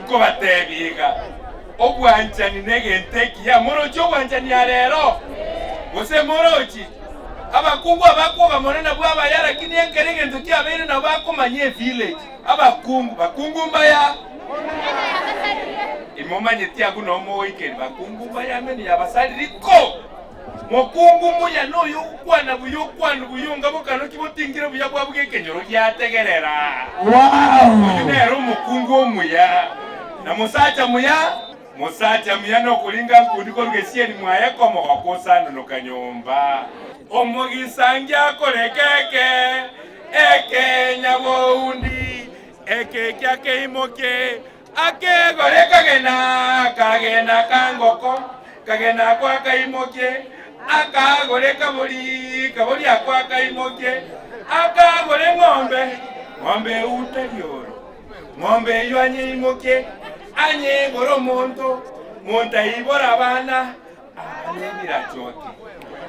Nkobatebia iga, obwanchani negento ekiya. Morochi obwanchani aa rero? Gose morochi? Abakungu abakwoga mono nabwo abaya, lakini ekero egento kiabeire nabo bakomanya evillage. Abakungu, bakungu mbaya. Imomanyeti agwo noo mogoikeria, bakungu mbaya menu yabasariri ko! Mokungu muya noyo ogokwana buya okwanwa buya onga bokano ki botingire buya bwa buga ekenyoro giategerera. Oyio nere omokungu omuya, na mosacha muya. Mosacha muya nokoringa nkundi korwa gesieri mwaye komogoka osanonoka nyomba. Omogisangi akore keke eke nyaboundi, eke kia keimoke Akegore kagena, kagena ka ngoko, kagena ako akaimokie, akagore kabori, kabori ako akaimokie, akagore ng'ombe, ng'ombe eute rioro, ng'ombe eyio anyeimokie, anyeigore omonto, monto aibore abana, Aba nebirachoki.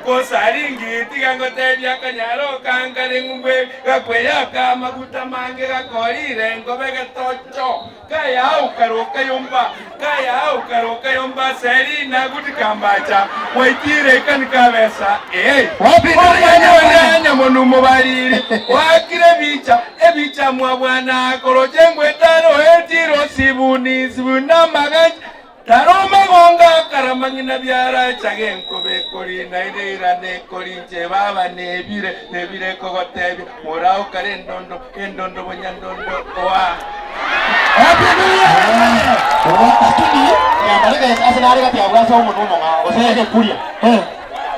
Kosaringi tiga ngotebie akanyaro kankare ng'umbe gakweyaka amaguta mange gakorire ngobe getocho kayauka kayomba kayauka kayomba seri nagudi kambacha mwaitire ikani kabesa ee omwana nyamonumo bariri wakire ebicha ebicha mwabwana koroche ngwetaro etiro sibuni sibuni amagancha Tara omagongo akarama ng'ina biarachaga enkoba ekorina ere eirana ekori inche baba nebire nebire ekogotebia morao kare endondo endondo bonyandondo oa. Lakini yambarege ase nare gati abwo ase omonwa omong'ao gose egekuria.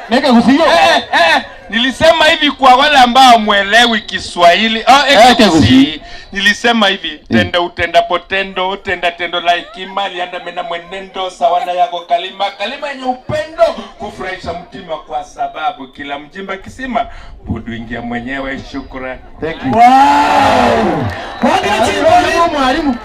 Nekegusii. Eh, eh, nilisema hivi kwa wale ambao mwelewi Kiswahili. Oh, eh, Eh, Kegusii. Nilisema hivi tendo utendapo tendo tenda tendo la hekima liandame na mwenendo sawa na yako kalima kalima yenye upendo kufurahisha mtima kwa sababu kila mjimba kisima budu ingia mwenyewe. Shukrani. Thank you. Wow! Mwakire chimbori. Mwalimu.